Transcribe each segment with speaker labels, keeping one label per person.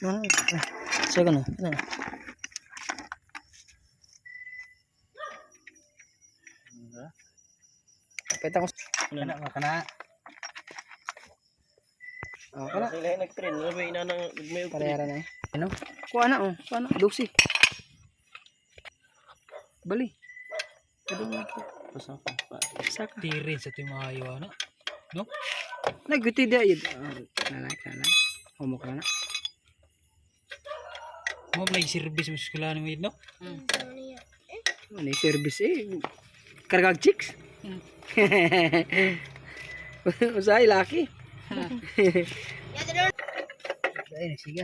Speaker 1: Ano? Sige na. Ano? Pwede ako.
Speaker 2: Kana ba kana?
Speaker 1: Oh, kana.
Speaker 3: Sila nag-train, ano ba ina nang may og
Speaker 1: Parehara na eh. Ano? Kuha na oh. Kuha na. Dusi. Bali. Pwede mo ito.
Speaker 3: Pasaka pa.
Speaker 1: Saka.
Speaker 2: Tirin sa tuwing maayo ano. No?
Speaker 1: Nagguti di ayun. Oh, kanalay, kanalay. Humok ka na.
Speaker 2: Mo play service mo sa eskwelahan mo no?
Speaker 1: Ano yung service eh. Kargag chicks. Usahay, laki. Ay, sige.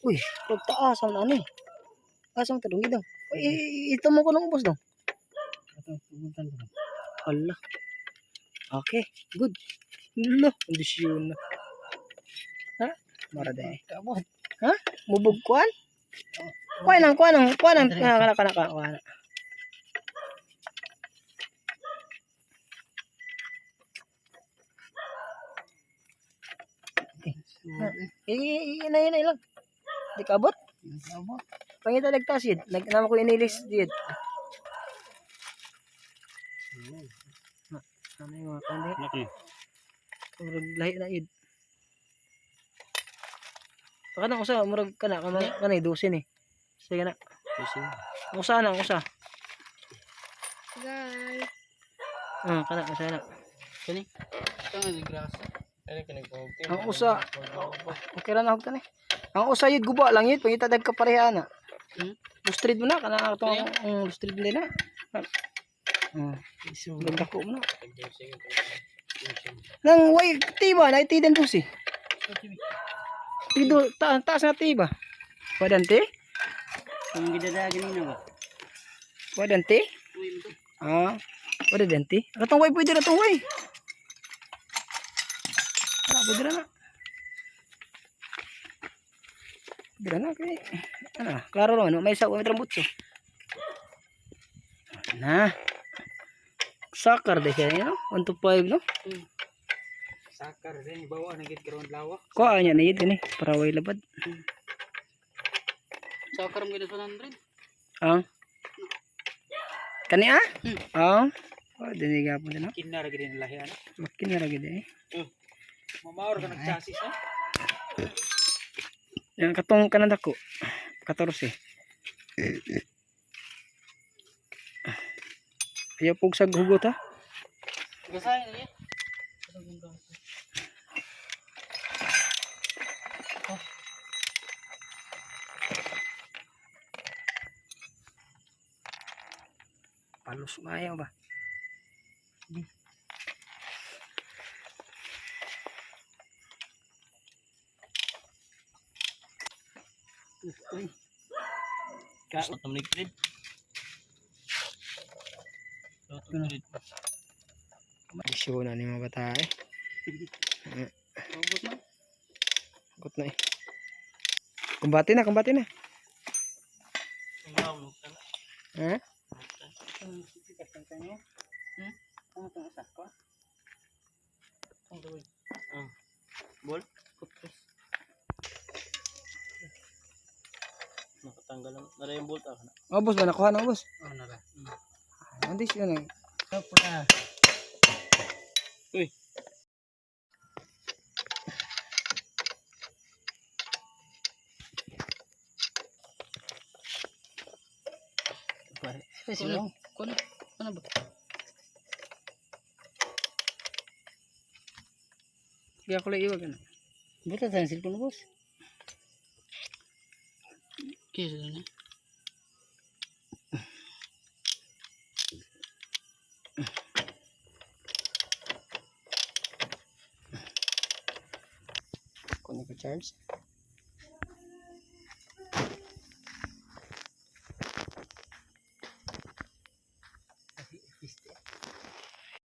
Speaker 1: Uy, pagtaas ang ano eh. Asa ang tadong daw. Uy, ito mo ko ng ubos daw. Hala. Okay, good. Hala, kondisyon na. Ha? Mara day. Ha? Mubog kuan? Kuan lang, kuan lang, kuan lang. Kana, kana, kana, kana. Ina, ina, lang. Di ka abot?
Speaker 2: Abot.
Speaker 1: Pangita lagtas yun. Nag nama ko inilis yun. Ano yung mga kandi?
Speaker 3: Laki.
Speaker 1: Murag lahi na yun. Baka na usa, murag kana kana kana 12 ni. Sige na. Usa na, usa.
Speaker 4: Guys.
Speaker 1: Ah, kana usa na.
Speaker 2: Kani? Tanga ni grasa.
Speaker 3: Ano ka nagpahugti?
Speaker 1: Ang usa. Okay ra na hugtan eh. Ang usa yun guba lang yun, pangita dag kapareha na.
Speaker 2: Hmm?
Speaker 1: Lustrid mo na kana atong ang lustrid din na. Ah,
Speaker 2: Isu.
Speaker 1: ganda ko mo na. Nang way tiba na iti den dusi. Tido ta taas na tiba. Wadante?
Speaker 2: Kung gidada ganina ba?
Speaker 1: Wadante? Ah, wadante. Atong way pwede na tong way. Ana pwede na. Pwede na kay. Ana, klaro lang ano, may isa way trambutso. Na. Sakar de siya, no? 1 to 5, no?
Speaker 2: Sakar rin bawa na gid karon lawa.
Speaker 1: Kuha niya na yun, eh, para way labad.
Speaker 2: Sakar mo gid sa 100.
Speaker 1: Ah. Kani ah? Ah. Oh, dini gapon din, no?
Speaker 2: Kinara gid ni lahi ano.
Speaker 1: Makin na ra gid eh.
Speaker 2: Mamaor ka nag chassis ha.
Speaker 1: Yang katong kanan dako. 14. Ayaw pug sa hugot ha.
Speaker 2: Gasay na niya.
Speaker 1: Palos maayo ba?
Speaker 2: Uy.
Speaker 3: Ka tumnig trade. Trade.
Speaker 1: Isyo na ni mga bata eh.
Speaker 2: Robot na.
Speaker 1: Hugot na eh. Kumbate na, kumbate na. Ha?
Speaker 2: Hmm? Ano itong isa ko? Ang gawin.
Speaker 3: Ah. Bol?
Speaker 2: Kutris.
Speaker 3: Nakatanggal lang. Nara yung bolt ah.
Speaker 1: Oh, boss ba nakuha na boss?
Speaker 2: Oh, nara.
Speaker 1: Andi siya na.
Speaker 2: Ano pula?
Speaker 3: Uy.
Speaker 1: Pare. Sino?
Speaker 2: Kuno. Ano ba?
Speaker 1: Kaya ko lang iwag ano.
Speaker 2: Buta sa cellphone boss. Kisa na.
Speaker 1: Kunin ko charge.